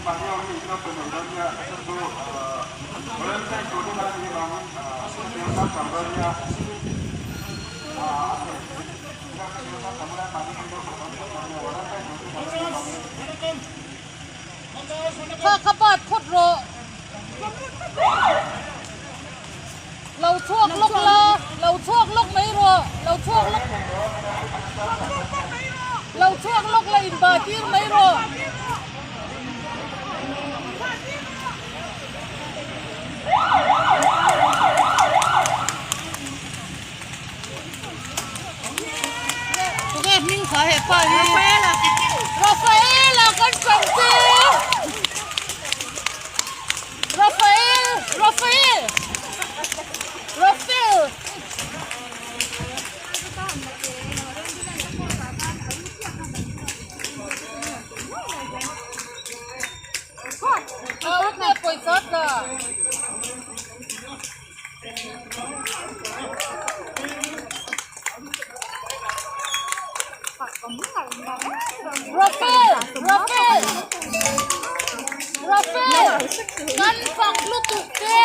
Kha kha bat phawt rawh. Lo chhuak lawk la, lo chhuak lawk mai rawh, lo chhuak lawk. Lo chhuak lawk la inba tir mai rawh. Tunge hming kha he pa hi? Rafaela. Rafaela kan chang che. Rafael, Rafael. Rafael. Au te pawisa tla. Rafael! Rafael! Rafael! Kan fak lutuk che!